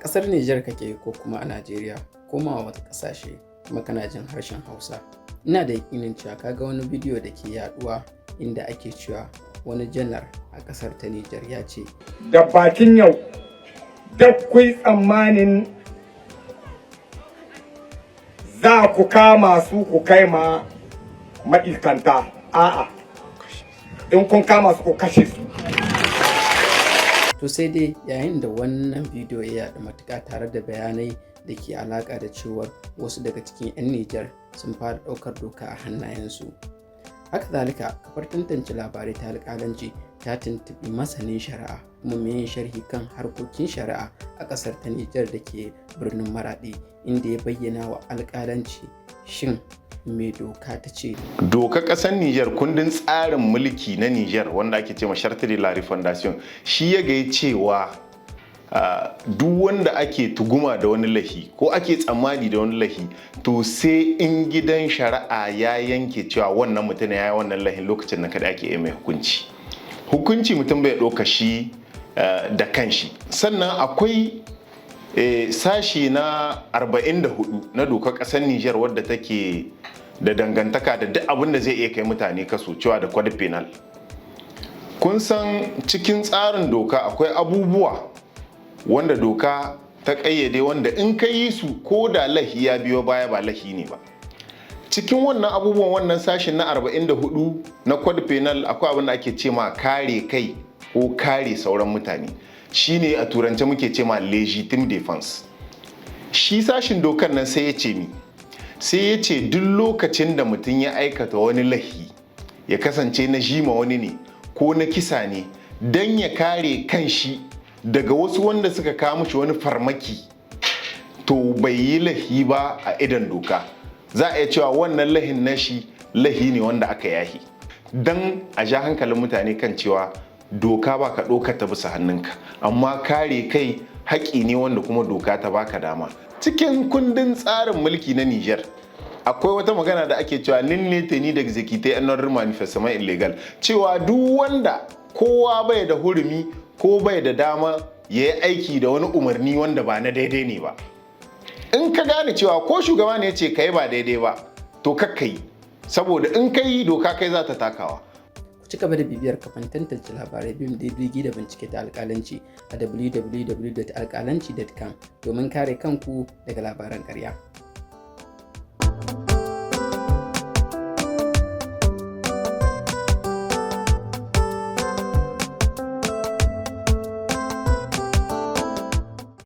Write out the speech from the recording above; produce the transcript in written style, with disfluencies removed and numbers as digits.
Ƙasar Nijar kake ko kuma a Najeriya ko ma a wata ƙasashe kuma kana jin harshen Hausa, ina da yakinin cewa ka ga wani bidiyo da ke yaduwa inda ake cewa wani janar a ƙasar ta Nijar ya ce Da bakin yau da kuyi tsammanin za ku kama su ku kai ma ma'aikanta, a'a, in kun kama su, ku kashe su. To, sai dai yayin da wannan bidiyo ya yaɗu matuƙa tare da bayanai da ke alaƙa da cewar wasu daga cikin 'yan Nijar sun fara ɗaukar doka a hannayensu. Haka zalika, kafar tantance labarai ta Alƙalanci ta tuntuɓi masanin shari'a kuma mai yin sharhi kan harkokin shari'a a ƙasar ta Nijar da ke birnin Maraɗi, inda ya bayyana wa Alƙalanci shin me doka ta ce. Dokar ƙasar Nijar, kundin tsarin mulki na Nijar wanda ake ce ma Charte de la Refondation, shi ya gayi cewa duk wanda ake tuguma da wani lahi ko ake tsammani da wani lahi, to sai in gidan shari'a ya yanke cewa wannan mutum ya yi wannan lahin, lokacin nan kada ake mai hukunci. Hukunci mutum bai ɗauka shi da kanshi. Sannan akwai sashi na 44 na dokar ƙasar Nijar wadda take da dangantaka da duk abin da zai iya kai mutane kaso, cewa da Code Pénal. Kun san cikin tsarin doka akwai abubuwa wanda doka ta ƙayyade, wanda in ka yi su, ko da lahi ya biyo baya, ba lahi ne ba. Cikin wannan abubuwan, wannan sashin na 44 na Code Pénal, akwai abin da ake ce ma kare kai ko kare sauran mutane, shine a turance muke ce ma légitime défense. Shi sashin dokar nan sai ya ce mi? Sai ya ce duk lokacin da mutum ya aikata wani lahi, ya kasance na jima wani ne ko na kisa ne, don ya kare kanshi daga wasu wanda suka kawo mishi wani farmaki, to bai yi lahi ba a idan doka. Za a iya cewa wannan lahin nashi lahi ne wanda aka yahi. Don a ja hankalin mutane kan cewa doka ba ka ɗaukar ta bisa hannunka, amma kare kai haƙƙi ne wanda kuma doka ta baka dama. Cikin kundin tsarin mulki na Niger akwai wata magana da ake cewa "Nul n'est tenu d'exécuter un ordre manifestement illégal", cewa duk wanda kowa bai da hurumi ko bai da dama ya yi aiki da wani umarni wanda ba na daidai ne ba. In ka gane cewa ko shugaba ne ya ce ka yi ba daidai ba, to kakka yi, saboda in ka yi, doka kai za ta takawa. Ku ci gaba da bibiyar kafan tantance labarai, bin diddigi da bincike ta Alƙalanci a www.alƙalanci.com domin kare kanku daga labaran ƙarya.